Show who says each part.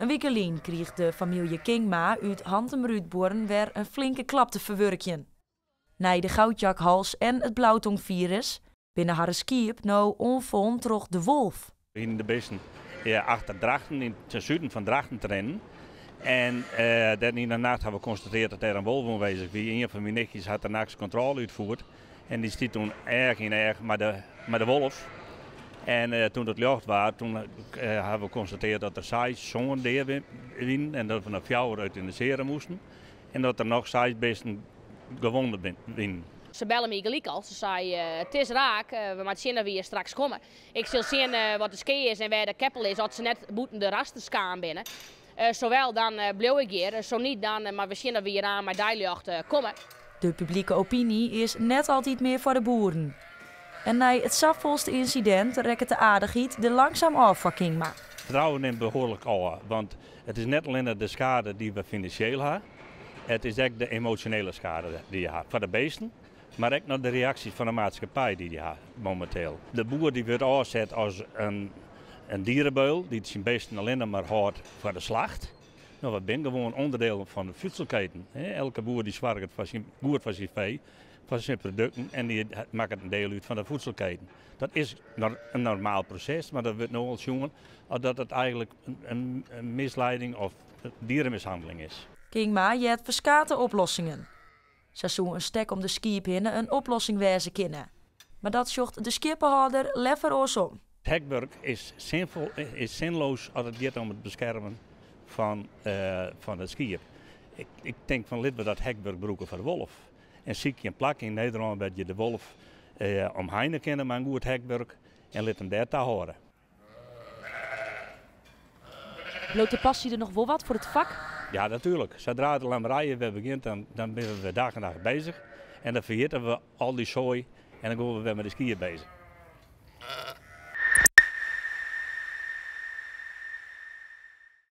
Speaker 1: In wike lyn krige de famylje Kingma út Hantumrútbuorren wer in flinke klap te ferwurkjen. Nei de goudjakhals en it blautongfirus binne harren skiep no oanfallen troch de wolf.
Speaker 2: Yn de bisten achter Drachten, yn it suden fan Drachten te rinnen. En dêr yn de nacht hawwe we konstatearre dat dêr in wolf oanwêzich wie. Ien fan myn nichtjes hat de nachts kontrôle útfierd. En dy stiet doe each yn each mei de wolf. En doe't it ljocht waard, doe hawwe we konstatearre dat der seis, sân dea wienen en dat we noch fjouwer eutanisearje moasten. En dat der noch seis bisten gewûne wienen.
Speaker 3: Se belle my gelyk al. Se sei, it is raak, we moatte sjen dat we hjir straks komme. Ik sil sjen wat de skea is en wêr de keppel is, as se net bûten de rasters kaam binne. Sa wol, dan bliuw ik hjir. Sa net, dan moatte we sjen dat we hjir oan mei deiljocht komme.
Speaker 1: De publike opiny is net altyd mear foar de boeren. En nei it safolste ynsidint rekket de aardichheid der langsum ôf foar Kingma.
Speaker 2: Fertrouwen nimt behoarlik ôf, want it is net allinnich de skade dy't we finansjeel hawwe, it is ek de emosjonele skade dy't je hawwe foar de bisten, mar ek noch de reaksjes fan de maatskippij dy't je hawwe mominteel. De boer dy wurdt ôfset as in dierebeul dy't syn bisten allinnich mar hâldt foar de slacht. No, we binne gewoan ûnderdiel fan de fiedselketen. Elke boer dy soarget goed foar syn fee, foar syn produkten en dy makket in diel út fan de fiedselketen. Dat is in normaal proses, mar dat wurdt no al sjoen dat it eigentlik in mislieding of dieremishanneling is.
Speaker 1: Kingma heart ferskate oplossingen. Sa soe in stek om de skiep hinne in oplossing wêze kinne. Mar dat sjocht de skieppehâlder leaver oarsom.
Speaker 2: It hekwurk is sinfol, is sinleas as it giet om it beskermjen fan it skiep. Ik tink fan litte we dat hekwurk brûke foar de wolf. En sykje in plak yn Nederlân wêr't je de wolf omheine kinne mei in goed hekwurk en lit him dêr tahâlde.
Speaker 1: Bliuwt de passy der noch wol wat foar it fak?
Speaker 2: Ja, natuerlik. Sadree't de lammerije wer begjint, dan binne we wer dag en nacht beuzich. En dan ferjitte we al dy soai en dan gean we wer mei de skiep beuzich.